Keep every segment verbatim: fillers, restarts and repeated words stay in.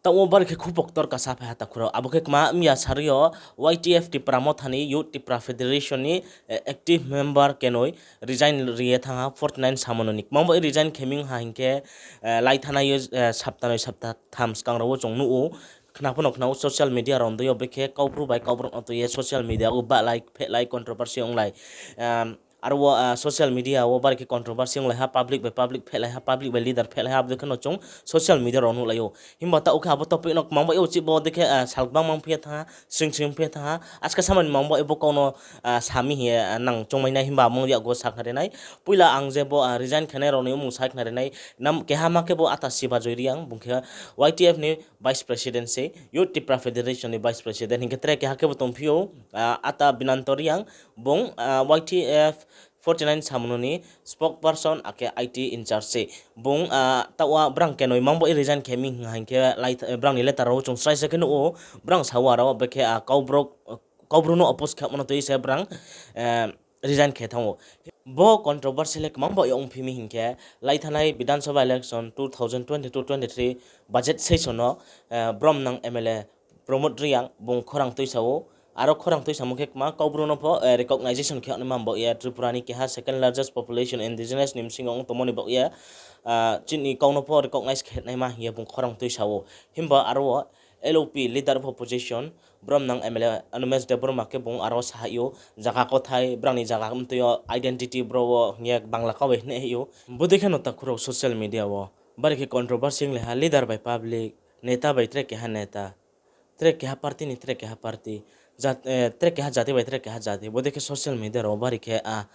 Taoh wo bari khe khupo ktor kasa phai ha takhu rao. Abo khe kma mya sari yo Y T F Tipra Motha ni Youth Tipra Federation ni, eh, active member kenoi resign ri ye thanng ha, forty nine samono ni. Kmang bai resign khe ming ha hing khe, eh, lai thanai yo, eh, sapta noi sapta tham skang rao wo chung nuh ou. Khna pho no khna ou social media rao dei yo, bekhe Kaubru bai Kaubru no tui ye social media wo bahlai phehlai controversy onglai. Aro wo, ah, social media wo bari khe controversy onglai ha, public bai public phehlai ha, public bai leader phehlai ha, abo dei khe no chung social media rao nuhlai ou. Himba taoh khe abo topic no kmang bai ye uchih bo dei khe, ah, sal gbang mang phi ye thanng ha, sring sring phi ye thanng ha. Aska samani mang bai ye bo kau no, ah, sami hing ye, ah, nang chungmai nai, himba mung yago sakhnari nai. Poila ang je bo, ah, resign khenai rao ni mmung sakhnari nai. Nam keha ma khe bo Ata Siba Joy Reang, bung khe Y T F ni vice president se, Youth Tipra Federation ni vice president, hing khe tre keha khe bo tongphi ou, ah, Ata Binanto Reang, bung, ah, Y T F forty nine samono ni spokesperson akhe I T in charge se. Bung, ah, taoh wo brang kenoi mang bai resign khe mi hing ha hing khe lai, brang ni letter rao chung srai se khe nuh ou, brang sa wo aro bekhe, ah, Kaubru, Kaubru no oppose khe mano tui se brang, eh, resign khe thanng ou. Bo controversy le kmang bai ye ongphi mi hing khe, lai thanai Bidhan Sabha election two thousand twenty-two twenty-three budget session no, eh, Bromnang M L A Pramod Reang bung khorang tuisa ou. Aro khorang tuisamo khe kma, Kaubru no pho, eh, recognition khe naima baoh ye, Tripura ni keha second largest population indigenous ni bsing yo ong tongmo ni baoh ye, ah, chini kau no pho recognize khe naima hing ye bung khorang tuisa ou. Himba aro wo L O P leader of opposition, Bromnang M L A Animesh Debbarma khe bung aro sa hai ou, zaga kothai, brang ni zaga mtui yo identity bro wo hing ye Bangla kau bai hing hai ou. Bodei khe no takhu rao social media wo bari khe controversy onglai ha, leader bai public, neta bai tre keha neta, tre keha party ni tre keha party, jat-, eh, tre keha jati bai tre keha jati. Bodei khe social media rao bari khe, ah,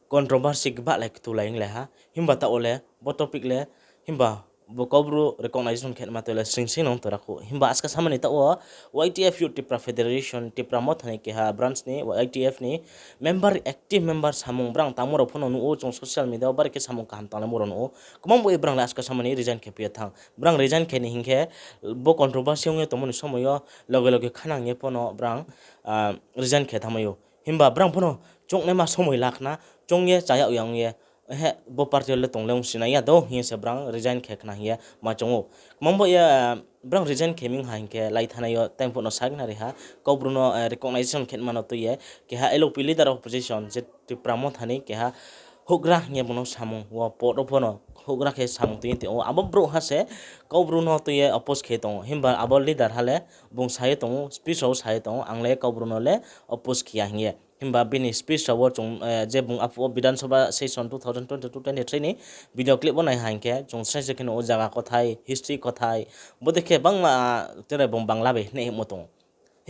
controversy bahlai ktulai onglai ha. Himba taoh wo le bo topic le, himba bo Kaubru recognition khe ma tui le sring sring no ong tora khou. Himba aska samani taoh wo Y T F Youth Tipra Federation, Tipra Motha ni keha branch ni Y T F ni member, active member samung brang tangmo rao pho no nuh ou, chung social media wo bari khe samung kaham tanglaimo rao nuh ou. Kmang bai ye brang le aska samani resign khe phi ye thanng. Brang resign khe ni hing khe bo controversy ong ye tongmo ni somoi yo loge loge khanang ye pho no brang, ah, resign khe thanngmai ou. Himba brang pho no choungnaima somoi la khna, choung ye chayag ya ong ye, he, bo party yo le tong le ong sinai ya do hing ye se brang resign khe khna hing ye ma choung ou. Kmang bai ye, ah, brang resign khe ming ha hing khe lai thanai yo time pho no sakhnari ha, Kaubru no, eh, recognition khe mano tui ye, keha L O P leader of opposition, je Tipra Motha ni keha houhgra hing ye bung no samung wo pod wo pho no houhgra khe samung tui ye tong ou. Abo brouhha se Kaubru no tui ye oppose khe tong ou. Himba abo leader ha le bung sa ye tong ou, speech rao sa ye tong ou, ang le Kaubru no le oppose khe ya hing ye. Himba bini speech rao wo chung, eh, je bung aphuh wo Bidhan Sabha session two thousand twenty-two twenty-three ni video clip wo nai ha hing khe, chung srai se khe nuh ou zaga kothai, history kothai, bodei khe bangma, ah, tre bung Bangla bai hing ye hingmo tong ou.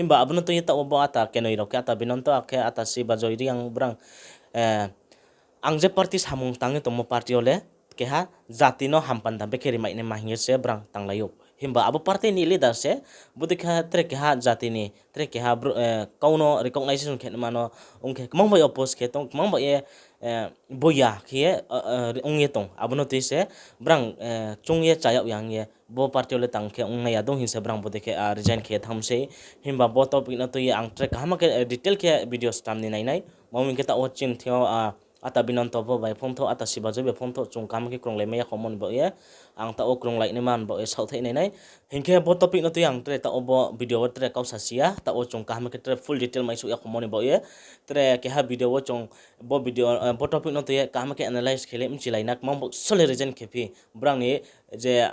Himba abo no tui ye taoh wo bo Ata kenoi rao khe, Ata Binanto akhe Ata Siba Joy Reang brang, eh, ang je party samung tang ye tongmo party yo le keha jati no hampanda bekhe rimai naima hing ye se brang tanglai ou. Himba abo party ni leader se, bodei khe tre keha jati ni, tre keha bro-, eh, kau no recognition khe mano, ong khe kmang bai oppose khe tong, kmang bai ye, eh, boya khe ye, eh, eh, ong ye tong. Abo no tui se brang, eh, choung ye chayag ya ong ye, bo party yo le tang khe ong nai ya dong hing se brang bodei khe, ah, resign khe thanng mi sei. Himba bo topic no tui ye ang tre kaham khe, eh, detail khe video stam ni nai nai. Mami khe taoh wo chini thing yo, ah, Ata Binanto bo bai phongthouh, Ata Siba Joy bai phongthouh, chung kaham khe krunglai mai ya khongmo ni baoh ye, ang taoh wo krunglai naima ni baoh ye saohthaih nai nai. Hing khe bo topic no tui ang tre taoh wo bo video wo tre kau sa si ya, taoh wo chung kaham khe tre full detail mai souh ya khongmo ni baoh ye. Tre keha video wo chung bo video, eh, bo topic no tui ye kaham khe analyze khe le mchilai na, kmang bo sole resign khe phi, brang ni je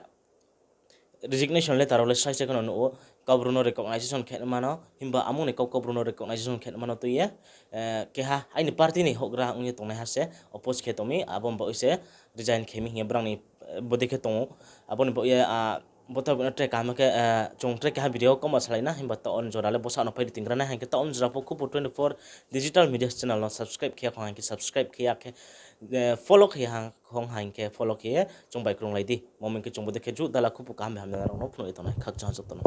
resignation letter rao le srai se khe no nuh ou, Kaubru no recognition khe mano, himba amung ni kau Kaubru no recognition khe mano tui ye, eh, keha aini party ni houhgra ong ye tongnaiha se oppose khe tong mi, abo ni baoh ye se resign khe mi hing ye brang ni, eh, bodei khe tong ou. Abo ni baoh ye, ah, bo topic no tre kaham khe, eh, chung tre keha video wo kauma salai na, himba taoh wo jora le bsa no phai di tingra nai, hing khe taoh wo jora pho Khupo twenty-four digital media channel no subscribe khe ya khong hing khe subscribe khe ya khe, eh, follow khe ya khong hing khe follow khe ye chung bai krunglai di. Mami khe chung bodei khe ju dala khupo kaham bai hamya rao no phnuh ye tongnai khakchang joto no.